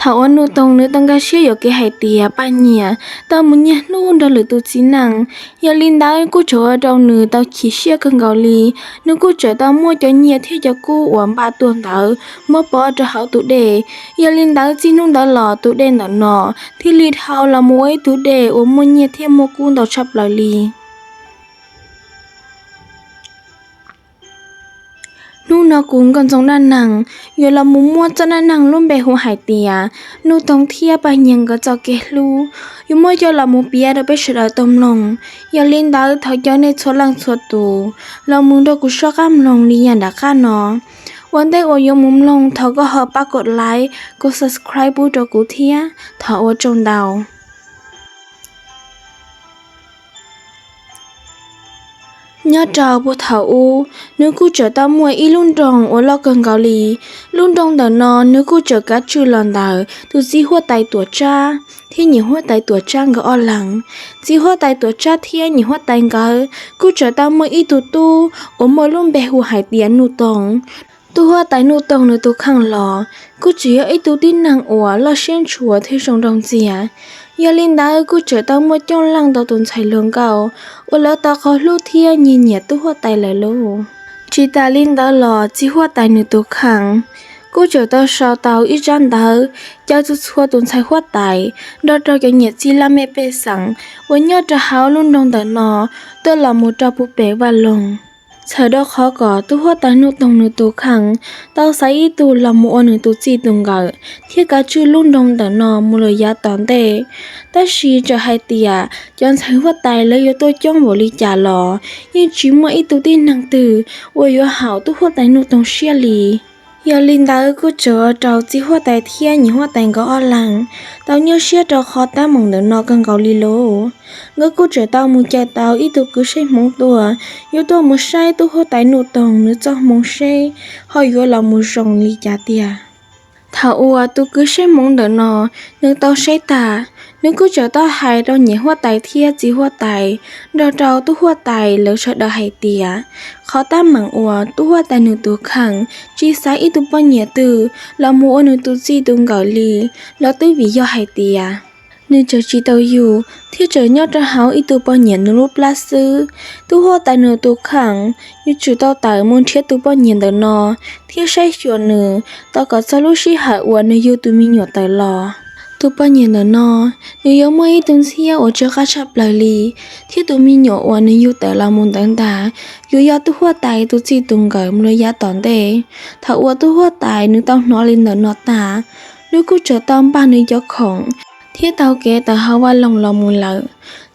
Thaum uas Nuj Toog nws tau nkag siab yuam kev hais tias Paj Nyiag tau mus nyiag hnub nrog lwm tus txiv neej, yog li ntawd kuj tseem ua rau nws tau chim siab kawg nkaus li. Nws kuj tseem tau muab cov nyiaj thiab cov kub uas npaj tuaj ntawd muab pov rau hauv tus dej. Yog li ntawd txij hnub ntawd los tus dej ntawm no thiaj li dhau los mus ua ib tug dej uas muaj nyiaj thiab muaj kub ntau tshaj plaws li. Hnub no kuv Nkauj Ntxoov Dab Neeg yuav los mus muab txoj dab neeg lub npe hu hais tias Nuj Toog thiab Paj Nyiag nkawd txoj kev hlub, yuav muab coj los mus piav rau peb sawv daws tau mloog. Yog li ntawd thov caw nej txhua leej txhua tus los mus nrog kuv soj qab mloog li yam nram qab no. Ua ntej uas yuav mus mloog thov koj ho pab kom like, kom subscribe pub rau kuv thiab, thov ua tsaug ntau. Nyob rau puag thaum ub, nws kuj tseem tau muaj ib lub nroog uas loj kawg nkaus li. Lub nroog ntawm no nws kuj tseem kav tswj los ntawm tus txiv huab tais Tuam Tsab thiab niam huab tais Tuam Tsab nkawd ob leeg. Txiv huab tais Tuam Tsab thiab niam huab tais nkawd kuj tseem tau muaj ib tug tub uas muaj lub npe hu hais tias Nuj Toog. Tub huab tais Nuj Toog nws tus kheej los kuj tseem yog ib tug tib neeg uas loj siab ntshua thiab zoo nraug ntxiag. Yog li ntawd kuj tseem tau muaj coob leej ntau tus ntxhais hluas nkauj uas lawv tau qhov hlub thiab nyiag nyiam tub huab tais lawv lauj. Tsis tas li ntawd los txiv huab tais nws tus kheej kuj tseem tau sau tau ib tsab ntawv caw txhua txhua tus ntxhais huab tais nrog rau cov niam txiv laj mej pej xeem uas nyob rau hauv lub nroog ntawm no tuaj los mus rau puag pem vaj loog. Txhawm rau qhov kom tub huab tais Nuj Toog nws tus kheej tau xaiv ib tug los mus ua nws tus txij tus nkawm thiab kav tswj lub nroog ntawm no mus lawm yav tom ntej. Tab sis txawm hais tias cov ntxhais huab tais lawv yuav tuaj coob npaum li cas los yeej tsis muaj ib tug tib neeg twg uas yuav haum tub huab tais Nuj Toog siab li. Yog li ntawd kuj tseem ua rau txiv huab tais thiab niam huab tais nkawd ob leeg tau nyuaj siab rau qhov teeb meem ntawm no kawg nkaus li lauj. Nkawd kuj tseem tau mus caw tau ib tug kwv saib hmoov tuaj, yuav tuaj mus saib tub huab tais Nuj Toog nws txoj hmoov seb ho yuav los mus zoo li cas tiag. Thaum uas tus kwv saib hmoov ntawm no nws tau saib tag, nws kuj tseem tau hais rau niam huab tais thiab txiv huab tais nrog rau tub huab tais lawv sawv daws hais tias qhov teeb meem uas tub huab tais nws tus kheej tsis xaiv ib tug poj niam twg los mus ua nws tus txij tus nkawm li los twb vim yog hais tias nws tseem tsis tau yug thiab tseem nyob rau hauv ib tug poj niam nws lub plab xwb. Tub huab tais nws tus kheej yuav tsum tau tawm mus nrhiav tus poj niam ntawm no thiab saib xyuas nws tos kom txog lub sij hawm uas nws yug tus me nyuam tawm los. Tus poj niam ntawm no nws yuav muaj ib tug ntxhiab uas tsw qab tshaj plaws li, thiab tus me nyuam uas nws yug tawm los mus ntawd ntag yuav yog tub huab tais tus txij tus nkawm mus lawm yav tom ntej. Thaum uas tub huab tais nws tau hnov li ntawm no tag, nws kuj tseem tau npaj nws cov khoom thiab taug kev tawm hauv vaj loog los mus lawm.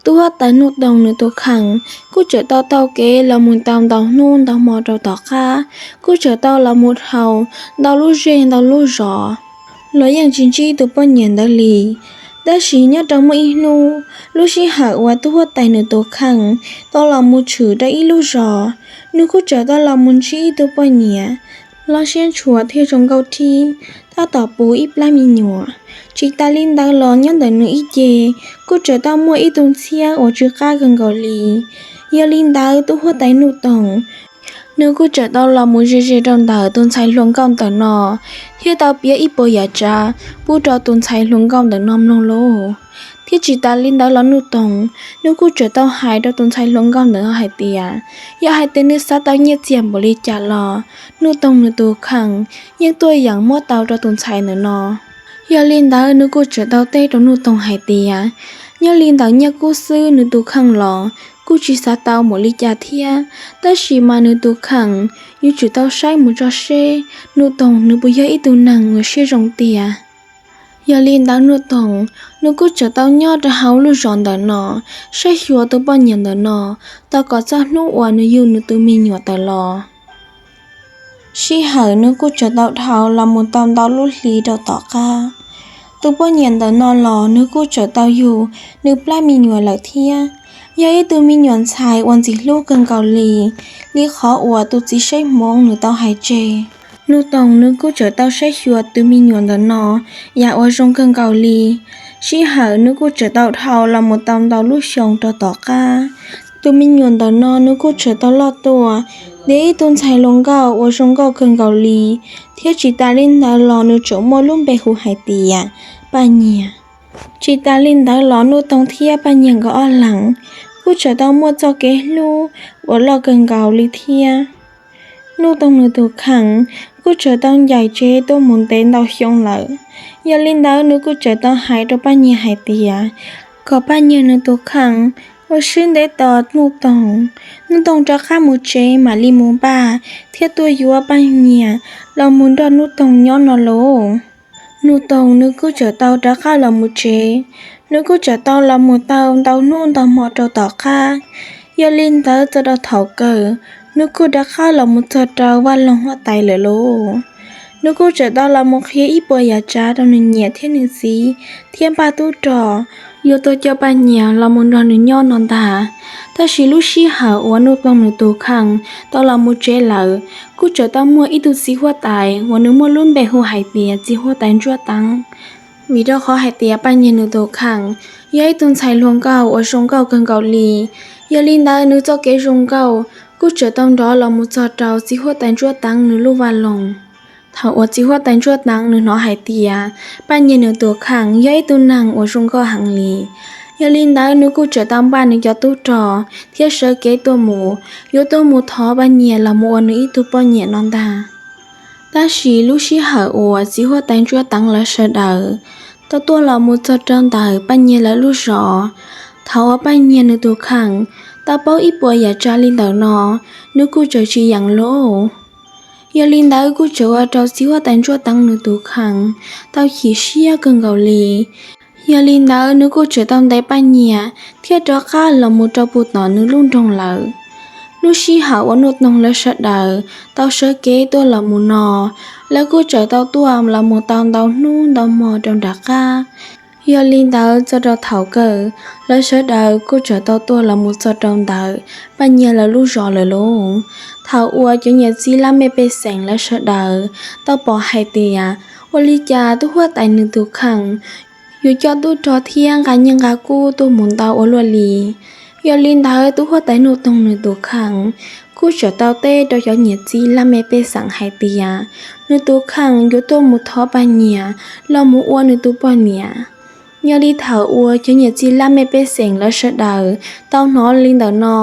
Tub huab tais Nuj Toog nws tus kheej kuj tseem tau taug kev los mus tau ntau hnub ntau hmo rau tom qab, kuj tseem tau los mus dhau ntau lub zej ntau lub zos los yeej tsis ntsib tus poj niam ntawd li. Tab sis nyob rau muaj ib hnub, lub sij hawm uas tub huab tais nws tus kheej tau los mus tshwm rau ib lub zos, nws kuj tseem tau los mus ntsib ib tug poj niam loj siab ntshua thiab zoo nkauj thib, tab tom puv ib plab me nyuam. Tsis tas li ntawd los nyob ntawm nws ib ce kuj tseem tau muaj ib tug ntxhiab uas tsw qab kawg nkaus li. Yog li ntawd tub huab tais Nuj Toog nws kuj tseem tau los mus ze ze rau ntawm tus ntxhais hluas nkauj ntawm no, thiab tau piav ib puas yam tsav pub rau tus ntxhais hluas nkauj ntawm no mloog lauj. Thiab tsis tas li ntawd los Nuj Toog nws kuj tseem tau hais rau tus ntxhais hluas nkauj ntawm no hais tias yog hais tias nws xav tau nyiaj txiag npaum li cas los Nuj Toog nws tus kheej yeej tuaj yeem muab tau rau tus ntxhais ntawm no. Yog li ntawd nws kuj tseem tau teb rau Nuj Toog hais tias nyob li ntawm nyiaj kub xwb nws tus kheej los kuj tsis xav tau npaum li cas thiab, tab sis mas nws tus kheej yuav tsum tau saib mus tso seb Nuj Toog nws puas yog ib tug neeg uas siab zoo tiag. Yog li ntawd Nuj Toog nws kuj tseem tau nyob rau hauv lub zos ntawm no saib xyuas tus poj niam ntawm no tos kom txog hnub uas nws yug nws tus me nyuam tawm los. Sij hawm nws kuj tseem tau dhau los mus tau ntau lub hli rau tom qab. Tus poj niam ntawm no los nws kuj tseem tau yug nws plab me nyuam lawm thiab, yog ib tug me nyuam ntxhais uas ntxim hlub kawg nkaus li, li qhov uas tus txiv saib hmoov nws tau hais tseg. Nuj Toog nws kuj tseem tau saib xyuas tus me nyuam ntawm no yam uas zoo kawg nkaus li. Sij hawm nws kuj tseem tau dhau los mus tau ntau lub xyoo rau tom qab. Tus me nyuam ntawm no nws kuj tseem tau loj tuaj, tiav ib tug ntxhais hluas nkauj uas zoo nkauj kawg nkaus li, thiab tsis tas li ntawd los nws tseem muaj lub npe hu hais tias Paj Nyiag. Tsis tas li ntawd los Nuj Toog thiab Paj Nyiag nkawd ob leeg kuj tseem tau muaj txoj kev hlub uas loj kawg nkaus li thiab. Nuj Toog nws tus kheej kuj tseem tau ncaim tsev tuaj mus ntev ntau xyoo lawm. Yog li ntawd nws kuj tseem tau hais rau Paj Nyiag hais tias kom Paj Nyiag nws tus kheej ua siab ntev tos Nuj Toog, Nuj Toog rov qab mus tsev mam li mus npaj thiab tuaj yuav Paj Nyiag los mus nrog Nuj Toog nyob no lauj. Nuj Toog nws kuj tseem tau rov qab los mus tsev, nws kuj tseem tau los mus tau ntau hnub ntau hmo rau tom qab. Yog li ntawd txog rau thaum kawg, nws kuj rov qab los mus txog rau vaj loog huab tais lawm lauj. Nws kuj tseem tau los mus qhia ib puas yam tsav rau nws niam thiab nws txiv thiab npaj tub rog yuav tuaj coj Paj Nyiag los mus nrog nws nyob no ntag. Tab sis lub sij hawm uas Nuj Toog nws tus kheej tau los mus tsev lawm, kuj tseem tau muaj ib tug txiv huab tais uas nws muaj lub npe hu hais tias txiv huab tais Ntsuab Teev. Vim rau qhov hais tias Paj Nyiag nws tus kheej yog ib tug ntxhais hluas nkauj uas zoo nkauj kawg nkaus li, yog li ntawd nws txoj kev zoo nkauj kuj tseem tau nrov los mus txog rau txiv huab tais Ntsuab Teev nws lub vaj loog. Thaum uas txiv huab tais Ntsuab Teev nws hnov hais tias Paj Nyiag nws tus kheej yog ib tug neeg uas zoo nkauj heev li, yog li ntawd nws kuj tseem tau npaj nws cov tub rog thiab sawv kev tuaj mus, yuav tuaj mus thov Paj Nyiag los mus ua nws ib tug poj niam no ntag. Tab sis lub sij hawm uas txiv huab tais Ntsuab Teev lawv sawv daws tau tuaj los mus txog rau ntawm Paj Nyiag lawv lub zos, thaum uas Paj Nyiag nws tus kheej tau paub ib puas yam tsav li ntawm no, nws kuj tseem tsis yeem lauj. Yog li ntawd kuj tseem ua rau txiv huab tais Ntsuab Teev nws tus kheej tau chim siab kawg nkaus li. Yog li ntawd nws kuj tseem tau ntes Paj Nyiag thiab rov qab los mus rau puag tom nws lub nroog lawm. Lub sij hawm uas Nuj Toog lawv sawv daws tau sawv kev tuaj los mus no, lawv kuj tseem tau tuaj los mus tau ntau hnub ntau hmo rau nram qab. Yog li ntawd txog rau thaum kawg, lawv sawv daws kuj tseem tau tuaj los mus txog rau ntawm Paj Nyiag lawv lub zos lawm lauj. Thaum uas cov niam txiv laj mej pej xeem lawv sawv daws tau pom hais tias ua li cas tub huab tais nws tus kheej yuav coj tub rog thiab nqa nyiaj nqa kub tuaj mus ntau ua luaj li. Yog li ntawd tub huab tais Nuj Toog nws tus kheej kuj tseem tau teb rau cov niam txiv laj mej pej xeem hais tias nws tus kheej yuav tuaj mus thov Paj Nyiag los mus ua nws tus poj niam. Yog li thaum uas cov niam txiv laj mej pej xeem lawv sawv daws tau hnov li ntawm no,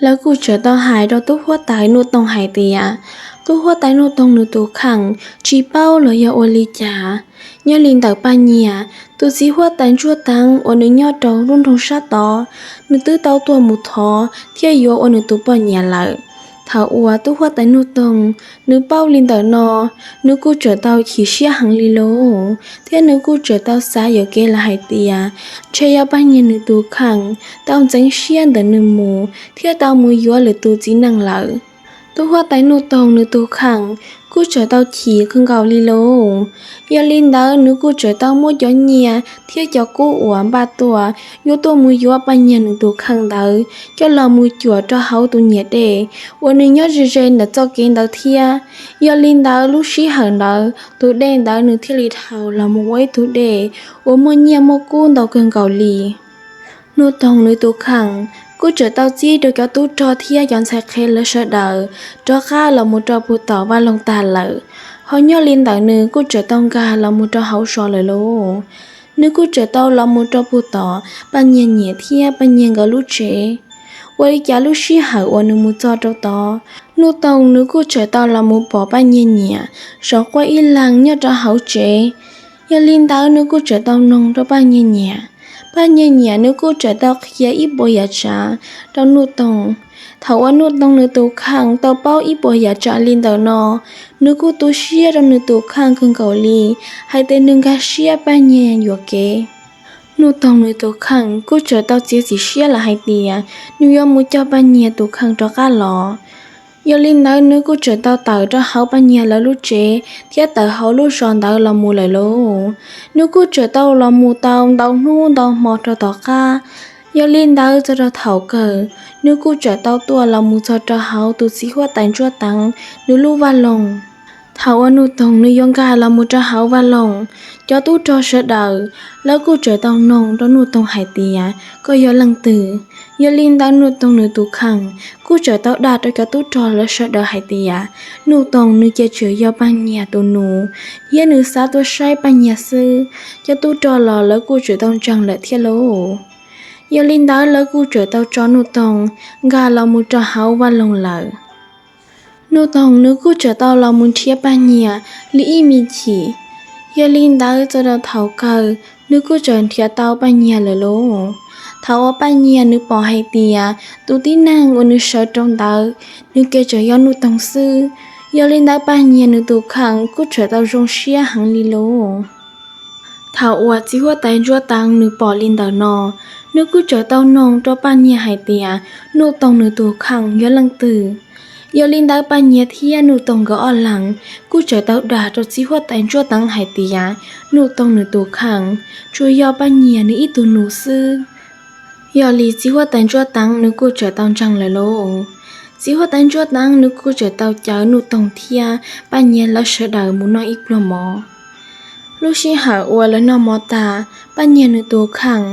lawv kuj tseem tau hais rau tub huab tais Nuj Toog hais tias tub huab tais Nuj Toog nws tus kheej tsis paub los yog ua li cas. Nyob li ntawm Paj Nyiag, tus txiv huab tais Ntsuab Teev uas nws nyob rau lub nroog sab tod, nws twb tau tuaj mus thov thiab yuav ua nws tus poj niam lawm. Thaum uas tub huab tais Nuj Toog nws paub li ntawm no, nws kuj tseem tau chim siab heev li lauj, thiab nws kuj tseem tau xav yuam kev lawm hais tias ntshe yog Paj Nyiag nws tus kheej tau ntxeev siab ntawm nws mus thiab tau mus yuav lwm tus txiv neej lawm. Tub huab tais Nuj Toog nws tus kheej kuj tseem tau chim kawg nkaus li lauj. Yog li ntawd nws kuj tseem tau muab cov nyiaj thiab cov kub uas npaj tuaj yuav tuaj mus yuav Paj Nyiag nws tus kheej ntawd coj los mus cuam rau hauv tus niam dej uas nws nyob ze ze ntawm txoj kev ntawd thiab. Yog li ntawd lub sij hawm ntawd tus dej ntawd nws thiaj li dhau los mus ua ib tug dej uas muaj nyiaj muaj kub ntau kawg nkaus li. Nuj Toog nws tus kheej kuj tseem tau txib rau cov tub rog thiab cov ntxhais qhev lawv sawv daws rov qab los mus rau puag tom vaj loog tag lawm, ho nyob li ntawm nws kuj tseem tau nkag los mus rau hauv zos lawm lauj. Nws kuj tseem tau los mus rau puag tom Paj Nyiag niam thiab Paj Nyiag nkawd lub tsev. Ua li cas lub sij hawm uas nws mus txog rau tod, Nuj Toog nws kuj tseem tau los mus pom Paj Nyiag niam zaum quaj ib leeg nyob rau hauv tsev. Yog li ntawd nws kuj tseem tau noog rau Paj Nyiag niam. Paj Nyiag niam nws kuj tseem tau qhia ib puas yam tsav rau Nuj Toog. Thaum uas Nuj Toog nws tus kheej tau paub ib puas yam tsav li ntawm no, nws kuj tu siab rau nws tus kheej kawg nkaus li, hais tias nws nkag siab Paj Nyiag yuam kev. Nuj Toog nws tus kheej kuj tseem tau txiav txim siab lawm hais tias nws yuav mus coj Paj Nyiag tus kheej rov qab los. Yog li ntawd nws kuj tseem tau tawm rau hauv Paj Nyiag lawv lub tsev thiab tawm hauv lub zos ntawd los mus lawm lauj. Nws kuj tseem tau los mus tau ntau hnub ntau hmo rau tom qab. Yog li ntawd txog rau thaum kawg, nws kuj tseem tau tuaj los mus txog rau hauv tus txiv huab tais Ntsuab Teev nws lub vaj loog. Thaum uas Nuj Toog nws yuav nkag los mus rau hauv vaj loog, cov tub rog sawv daws lawv kuj txawm tau noog rau Nuj Toog hais tias koj yog leej twg. Yog li ntawd Nuj Toog nws tus kheej kuj txawm tau dag rau cov tub rog lawv sawv daws hais tias Nuj Toog nws ces tseem yog Paj Nyiag tus nus, thiab nws xav tuaj saib Paj Nyiag xwb. Cov tub rog los lawv kuj txawm tau ntseeg lawm thiab lauj. Yog li ntawd lawv kuj txawm tau tso Nuj Toog nkag los mus rau hauv vaj loog lawm. Nuj Toog nws kuj txawm tau los mus nrhiav Paj Nyiag li ib me chim. Yog li ntawd txog rau thaum kawg nws kuj txawm nrhiav tau Paj Nyiag lawm lauj. Thaum uas Paj Nyiag nws pom hais tias tus tib neeg uas nws sawv rau ntawd nws ces tseem yog Nuj Toog xwb, yog li ntawd Paj Nyiag nws tus kheej kuj txawm tau zoo siab heev li lauj. Thaum uas txiv huab tais Ntsuab Teev nws pom li ntawm no, nws kuj txawm tau noog rau Paj Nyiag hais tias Nuj Toog nws tus kheej yog leej twg. Yog li ntawd Paj Nyiag thiab Nuj Toog nkawd ob leeg kuj txawm tau dag rau txiv huab tais Ntsuab Teev hais tias Nuj Toog nws tus kheej tsuas yog Paj Nyiag nws ib tug nus xwb. Yog li txiv huab tais Ntsuab Teev nws kuj txawm tau ntseeg lawm lauj. Txiv huab tais Ntsuab Teev nws kuj txawm tau caw Nuj Toog thiab Paj Nyiag lawv sawv daws mus noj ib pluag mov. Lub sij hawm uas lawv noj mov tas, Paj Nyiag nws tus kheej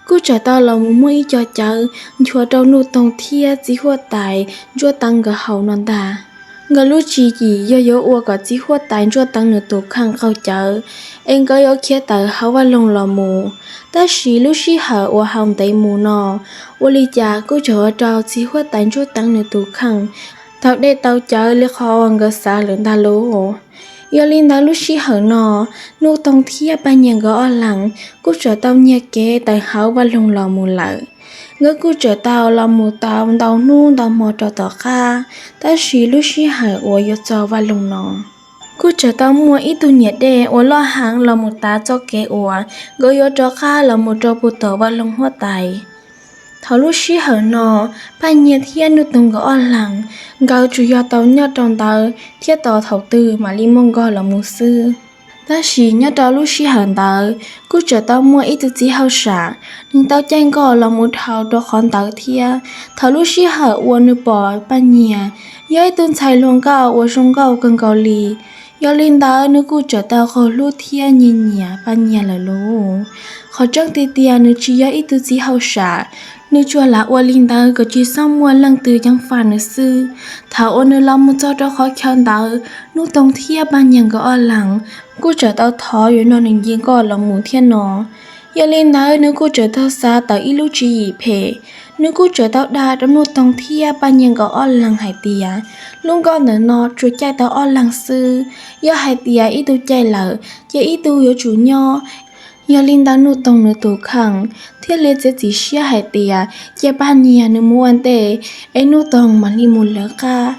kuj txawm tau los mus muab ib co cawv nchuav rau Nuj Toog thiab txiv huab tais Ntsuab Teev nkawd haus no ntag. Nkawd lub tswv yim yog yuav ua kom txiv huab tais Ntsuab Teev nws tus kheej qaug cawv, es nkawd yuav khiav tawm hauv vaj loog los mus. Tab sis lub sij hawm uas haus ntev mus no, ua li cas kuj txawm ua rau txiv huab tais Ntsuab Teev nws tus kheej tau dej tau cawv li qhov uas nkawd xav lawm ntag lauj. Yog li ntawd lub sij hawm no, Nuj Toog thiab Paj Nyiag nkawd ob leeg kuj txawm tau nyiag kev tawm hauv vaj loog los mus lawm. Nkawd kuj txawm tau los mus tau ntau hnub ntau hmo rau tom qab, tab sis lub sij hawm uas yuav txog vaj loog no, kuj txawm tau muaj ib tug niam dej uas loj heev los mus tav txoj kev uas nkawd yuav rov qab los mus rau puag tom vaj loog huab tais. Thaum lub sij hawm no, Paj Nyiag thiab Nuj Toog nkawd ob leeg, nkawd tsuas yog tau nyob rau ntawd thiab tos thaum twg mam li muaj nkoj los mus xwb. Tab sis nyob rau lub sij hawm ntawd kuj txawm tau muaj ib tug txiv hauj sam, nws tau caij nkoj los mus dhau rau qhov ntawd thiab. Thaum lub sij hawm uas nws pom Paj Nyiag, yog ib tug ntxhais hluas nkauj uas zoo nkauj kawg nkaus li, yog li ntawd nws kuj txawm tau qaug hlub thiab nyiam nyiam Paj Nyiag lawm lauj. Qhov tseeb tiag tiag nws tsis yog ib tug txiv hauj sam, nws tsuas lam ua li ntawd kom tsis txhob muaj leej twg ceev faj nws xwb. Thaum uas nws los mus txog rau qhov chaw ntawd, Nuj Toog thiab Paj Nyiag nkawd ob leeg kuj txawm tau thov yuav nrog nws nce nkoj los mus thiab no. Yog li ntawd nws kuj txawm tau xav tawm ib lub tswv yim phem. Nws kuj txawm tau dag rau Nuj Toog thiab Paj Nyiag nkawd ob leeg hais tias lub nkoj ntawm no tsuas caij tau ob leeg xwb, yog hais tias ib tug caij lawm ces ib tug yuav tsum nyob. Yog li ntawd Nuj Toog nws tus kheej thiaj li txiav txim siab hais tias cia Paj Nyiag nws mus ua ntej, es Nuj Toog mam li mus lawv qab.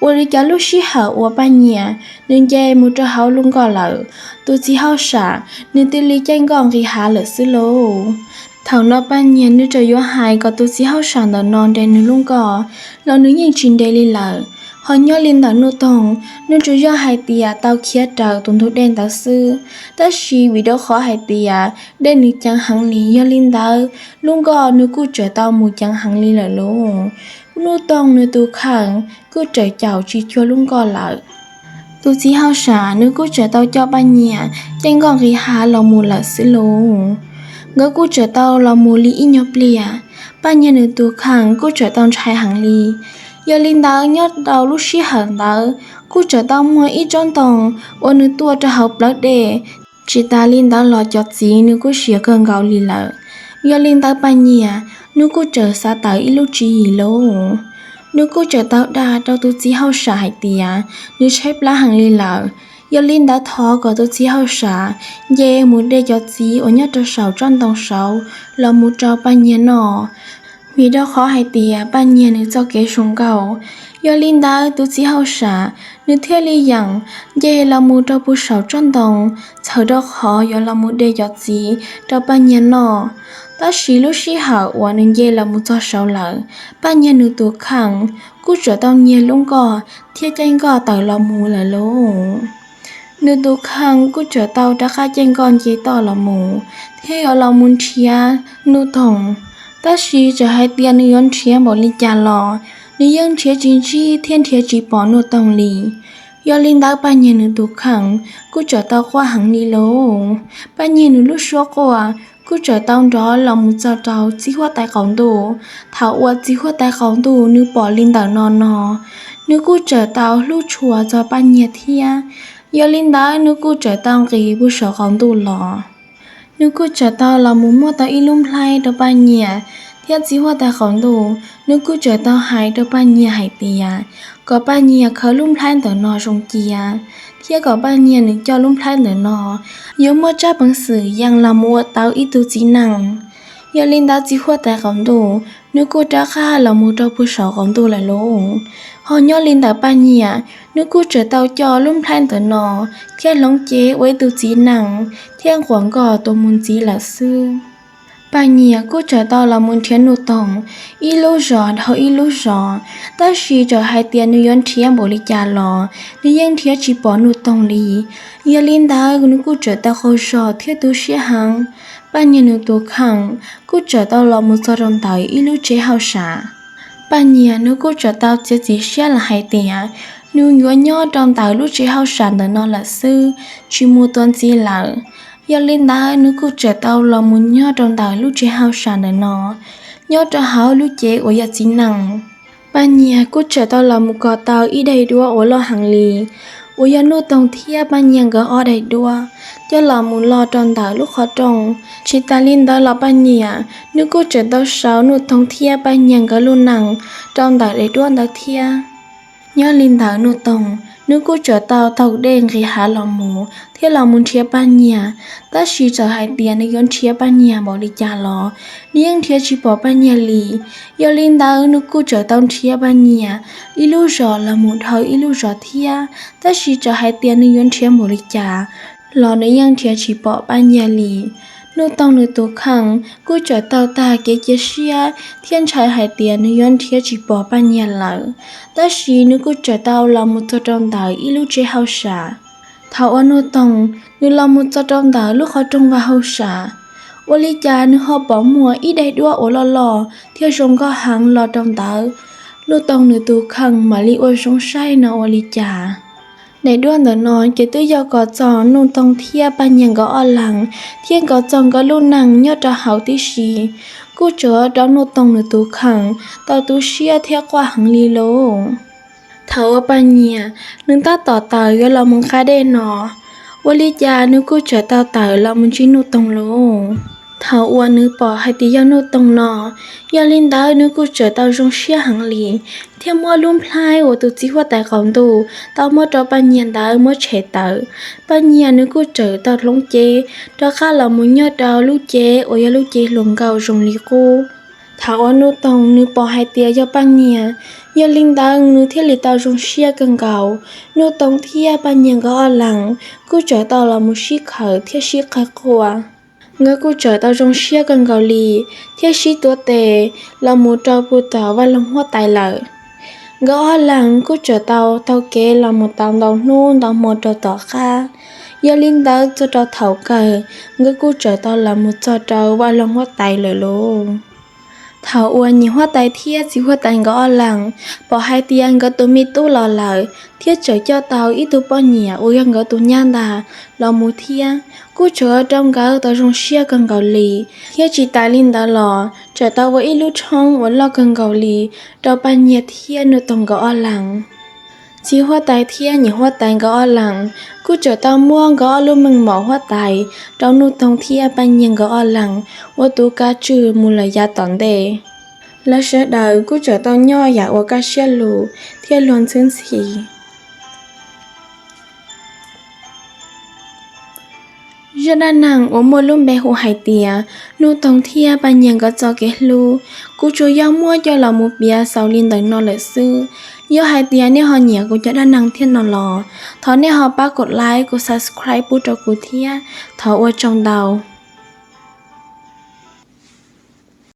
Ua li cas lub sij hawm uas Paj Nyiag nws nce mus rau hauv lub nkoj lawm, tus txiv hauj sam nws cia li caij nkoj nqis hav lawm xwb lauj. Thaum no Paj Nyiag nws txawm yuav hais kom tus txiv hauj sam ntawm no nres nws lub nkoj los nws yeej tsis nres li lawm. Ho nyob li ntawm Nuj Toog, nws tsuas yog hais tias tau khiav raws tus ntug dej ntawd xwb, tab sis vim rau qhov hais tias dej nws ceev heev li, yog li ntawd lub nkoj nws kuj txawm tau mus ceev heev li lawm lauj. Nuj Toog nws tus kheej kuj txawm caum tsis cuag lub nkoj lawm. Tus txiv hauj sam nws kuj txawm tau coj Paj Nyiag caij nkoj nqis hav los mus lawm xwb lauj. Nkawd kuj txawm tau los mus li ib nyuag pliag, Paj Nyiag nws tus kheej kuj txawm tau ntshai heev li. Yog li ntawd nyob rau lub sij hawm ntawd kuj txawm tau muaj ib tsob ntoo uas nws tuaj rau hauv plawv dej. Tsis tas li ntawd los cov txiv nws kuj siav kawg nkaus li lawm. Yog li ntawd Paj Nyiag nws kuj txawm xav tawm ib lub tswv yim lauj. Nws kuj txawm tau dag rau tus txiv hauj sam hais tias nws tshaib plab heev li lawm. Yog li ntawd thov kom tus txiv hauj sam nce mus de cov txiv uas nyob rau saum tsob ntoo saud los mus rau Paj Nyiag noj, vim rau qhov hais tias Paj Nyiag nws txoj kev zoo nkauj. Yog li ntawd tus txiv hauj sam nws thiaj li yeem nce los mus rau puag saum tsob ntoo, txhawm rau qhov yuav los mus de cov txiv rau Paj Nyiag noj. Tab sis lub sij hawm uas nws nce los mus txog saud lawm, Paj Nyiag nws tus kheej kuj txawm tau nyiag lub nkoj thiab caij nkoj tawm los mus lawm lauj. Nws tus kheej kuj txawm tau rov qab caij nkoj nce toj los mus thiab yuav los mus nrhiav Nuj Toog. Tab sis txawm hais tias nws yuav nrhiav npaum li cas los nws yeej nrhiav tsis ntsib thiab nrhiav tsis pom Nuj Toog li. Yog li ntawd Paj Nyiag nws tus kheej kuj txawm tau quaj heev li lauj. Paj Nyiag nws lub suab quaj kuj txawm tau nrov los mus txog rau txiv huab tais qaum ntuj. Thaum uas txiv huab tais qaum ntuj nws pom li ntawm no no, nws kuj txawm tau hlub tshua txog Paj Nyiag thiab. Yog li ntawd nws kuj txawm tau nqis puag saum qaum ntuj los. Nws kuj txawm tau los mus muab tau ib lub nplhaib rau Paj Nyiag, thiab txiv huab tais qaum ntuj nws kuj txawm tau hais rau Paj Nyiag hais tias kom Paj Nyiag khaws lub nplhaib ntawm no zoo cia, thiab kom Paj Nyiag nws coj lub nplhaib ntawm no yuav muaj tsab peev xwm yeej los mus ua tau ib tug txiv neej. Yog li ntawd txiv huab tais qaum ntuj nws kuj rov qab los mus rau puag saum qaum ntuj lawm lauj. Ho nyob li ntawm Paj Nyiag nws kuj txawm tau coj lub nplhaib ntawm no thiab hloov cev ua ib tug txiv neej thiab nquas nkoj tuaj mus ntxiv lawm xwb. Paj Nyiag kuj txawm tau los mus nrhiav Nuj Toog ib lub zos dhau ib lub zos, tab sis txawm hais tias nws yuav nrhiav npaum li cas los nws yeej nrhiav tsis pom Nuj Toog li. Yog li ntawd nws kuj txawm tau qaug zog thiab tu siab heev. Paj Nyiag nws tus kheej kuj txawm tau los mus txog rau ntawm ib lub tsev hauj sam. Paj Nyiag nws kuj txawm tau txiav txim siab los hais tias nws yuav nyob rau ntawm lub tsev hauj sam ntawm no lawm xwb, tsis mus tuav ntxiv lawm. Yog li ntawd nws kuj txawm tau los mus nyob rau ntawm lub tsev hauj sam ntawm no, nyob rau hauv lub cev uas yog txiv neej. Paj Nyiag kuj txawm tau los mus kov tau ib daim duab uas loj heev li, uas yog Nuj Toog thiab Paj Nyiag nkawd ob daim duab, coj los mus lo rau ntawm lub qhov rooj. Tsis tas li ntawd los Paj Nyiag nws kuj txawm tau sau Nuj Toog thiab Paj Nyiag nkawd lub neej rau ntawm daim duab ntawd thiab. Nyob li ntawd Nuj Toog nws kuj txawm tau taug dej nqis hav los mus thiab los mus nrhiav Paj Nyiag, tab sis txawm hais tias nws yuav nrhiav Paj Nyiag npaum li cas los nws yeej nrhiav tsis pom Paj Nyiag li. Yog li ntawd nws kuj txawm tau nrhiav Paj Nyiag ib lub zos los mus dhau ib lub zos thiab, tab sis txawm hais tias nws yuav nrhiav npaum li cas los nws yeej nrhiav tsis pom Paj Nyiag li. Nuj Toog nws tus kheej kuj txawm tau tag kev cia siab thiab ntshai hais tias nws yuav nrhiav tsis pom Paj Nyiag lawm, tab sis nws kuj txawm tau los mus txog rau ntawm ib lub tsev hauj sam. Thaum uas Nuj Toog nws los mus txog rau ntawm lub qhov rooj vaj hauj sam, ua li cas nws ho pom muaj ib daim duab uas loj loj thiab zoo nkauj heev los rau ntawd. Nuj Toog nws tus kheej mam li ua zoo saib no ua li cas daim duab ntawm no ces twb yog kov txog Nuj Toog thiab Paj Nyiag nkawd ob leeg, thiab kov txog nkawd lub neej nyob rau hauv tib si. Kuj txawm rau Nuj Toog nws tus kheej tau tu siab thiab quaj heev li lauj. Thaum uas Paj Nyiag nws tab tom tawm yuav los mus nqa dej no, ua li cas nws kuj txawm tau tawm los mus ntsib Nuj Toog lauj. Thaum uas nws pom hais tias yog Nuj Toog no, yog li ntawd nws kuj txawm tau zoo siab heev li, thiab muab lub nplhaib uas tus txiv huab tais qaum ntuj tau muab rau Paj Nyiag ntawd muab tshem tawm. Paj Nyiag nws kuj txawm tau hloov cev rov qab los mus nyob rau lub cev uas yog lub cev hluas nkauj zoo li qub. Thaum uas Nuj Toog nws pom hais tias yog Paj Nyiag, yog li ntawd nws thiaj li tau zoo siab kawg nkaus. Nuj Toog thiab Paj Nyiag nkawd ob leeg kuj txawm tau los mus sib khawm thiab sib qawg quaj. Nkawd kuj txawm tau zoo siab kawg nkaus li, thiab sib tuav tes los mus rau puag tom vaj loog huab tais lawm. Nkawd ob leeg kuj txawm tau taug kev los mus tau ntau hnub ntau hmo rau tom qab. Yog li ntawd txog rau thaum kawg, nkawd kuj txawm tau los mus txog rau vaj loog huab tais lawm lauj. Thaum uas niam huab tais thiab txiv huab tais nkawd ob leeg pom hais tias nkawd tus me tub los lawm, thiab txawm coj tau ib tug poj niam uas yog nkawd tus nyab ntag los mus thiab, kuj txawm ua rau nkawd tau zoo siab kawg nkaus li. Thiab tsis tas li ntawd los txawm tau ua ib lub tshoob uas loj kawg nkaus li rau Paj Nyiag thiab Nuj Toog nkawd ob leeg. Txiv huab tais thiab niam huab tais nkawd ob leeg kuj txawm tau muab nkawd ob lub meej mom huab tais rau Nuj Toog thiab Paj Nyiag nkawd ob leeg ua tus kav tswj mus lawm yav tom ntej. Lawv sawv daws kuj txawm tau nyob yam uas kaj siab lug thiab luag ntxhwb ntxhi. Zaj dab neeg uas muaj lub npe hu hais tias Nuj Toog thiab Paj Nyiag nkawd txoj kev hlub, kuv tsuas yog muab coj los mus piav xaus li ntawm no lawm xwb. Yog hais tias nej ho nyiam kuv cov dab neeg thiab no los, thov nej ho pab kom like, kom subscribe pub rau kuv thiab. Thov ua tsaug ntau.